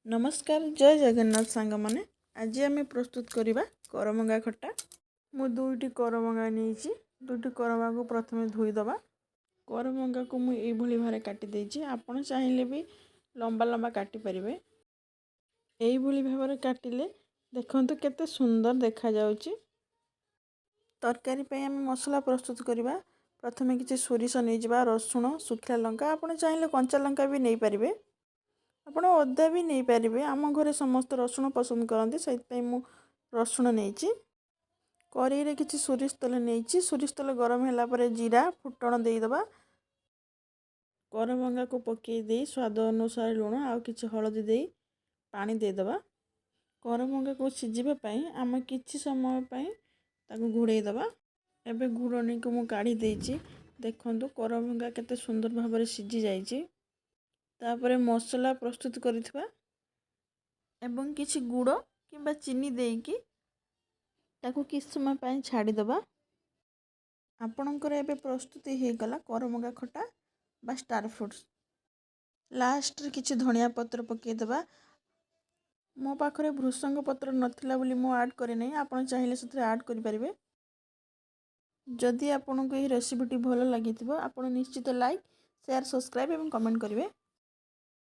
ନମସ୍କାର, ଜୟ ଜଗନ୍ନାଥ ସାଙ୍ଗମାନେ। ଆଜି ଆମେ ପ୍ରସ୍ତୁତ କରିବା କରମଙ୍ଗା ଖଟା। ମୁଁ ଦୁଇଟି କରମଙ୍ଗା ନେଇଛି। ଦୁଇଟି କରମଙ୍ଗାକୁ ପ୍ରଥମେ ଧୋଇଦେବା। କରମଙ୍ଗାକୁ ମୁଁ ଏଇଭଳି ଭାବରେ କାଟି ଦେଇଛି। ଆପଣ ଚାହିଁଲେ ବି ଲମ୍ବା ଲମ୍ବା କାଟିପାରିବେ। ଏଇଭଳି ଭାବରେ କାଟିଲେ ଦେଖନ୍ତୁ କେତେ ସୁନ୍ଦର ଦେଖାଯାଉଛି। ତରକାରୀ ପାଇଁ ଆମେ ମସଲା ପ୍ରସ୍ତୁତ କରିବା। ପ୍ରଥମେ କିଛି ସୋରିଷ ନେଇଯିବା, ରସୁଣ, ଶୁଖିଲା ଲଙ୍କା। ଆପଣ ଚାହିଁଲେ କଞ୍ଚା ଲଙ୍କା ବି ନେଇପାରିବେ, ଆପଣ ଅଦା ବି ନେଇପାରିବେ। ଆମ ଘରେ ସମସ୍ତେ ରସୁଣ ପସନ୍ଦ କରନ୍ତି, ସେଇଥିପାଇଁ ମୁଁ ରସୁଣ ନେଇଛି। କରେଇରେ କିଛି ସୋରିଷ ତେଲ ନେଇଛି। ସୋରିଷ ତେଲ ଗରମ ହେଲା ପରେ ଜିରା ଫୁଟଣ ଦେଇଦେବା। କରମଙ୍ଗାକୁ ପକାଇ ଦେଇ ସ୍ୱାଦ ଅନୁସାରେ ଲୁଣ ଆଉ କିଛି ହଳଦୀ ଦେଇ ପାଣି ଦେଇଦେବା। କରମଙ୍ଗାକୁ ସିଝିବା ପାଇଁ ଆମେ କିଛି ସମୟ ପାଇଁ ତାକୁ ଘୋଡ଼େଇ ଦେବା। ଏବେ ଘୋଡ଼ଣୀକୁ ମୁଁ କାଢ଼ି ଦେଇଛି। ଦେଖନ୍ତୁ, କରମଙ୍ଗା କେତେ ସୁନ୍ଦର ଭାବରେ ସିଝି ଯାଇଛି। ତାପରେ ମସଲା ପ୍ରସ୍ତୁତ କରିଥିବା ଏବଂ କିଛି ଗୁଡ଼ କିମ୍ବା ଚିନି ଦେଇକି ତାକୁ କିଛି ସମୟ ପାଇଁ ଛାଡ଼ିଦେବା। ଆପଣଙ୍କର ଏବେ ପ୍ରସ୍ତୁତି ହେଇଗଲା କରମଙ୍ଗା ଖଟା ବା ଷ୍ଟାର୍ ଫ୍ରୁଟ୍ସ। ଲାଷ୍ଟରେ କିଛି ଧନିଆ ପତ୍ର ପକାଇଦେବା। ମୋ ପାଖରେ ଭୃସଙ୍ଗ ପତ୍ର ନଥିଲା ବୋଲି ମୁଁ ଆଡ଼୍ କରିନାହିଁ। ଆପଣ ଚାହିଁଲେ ସେଥିରେ ଆଡ଼୍ କରିପାରିବେ। ଯଦି ଆପଣଙ୍କୁ ଏହି ରେସିପିଟି ଭଲ ଲାଗିଥିବ, ଆପଣ ନିଶ୍ଚିତ ଲାଇକ୍, ସେୟାର, ସବସ୍କ୍ରାଇବ୍ ଏବଂ କମେଣ୍ଟ କରିବେ।